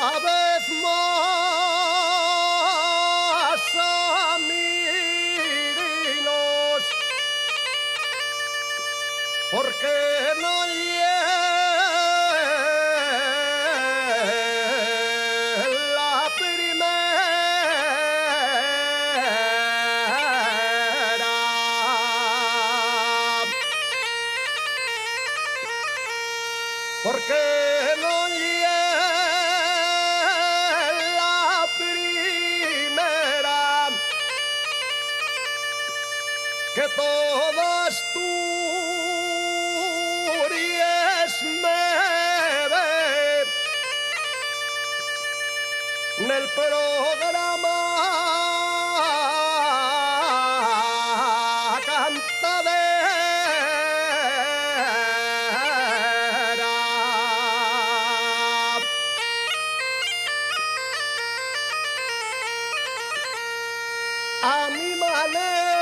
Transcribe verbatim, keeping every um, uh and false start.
Avez más amirinos, porque no ye la primera. Porque no ye la primera que toda Asturies me ve nel programa Cantadera. A mi manera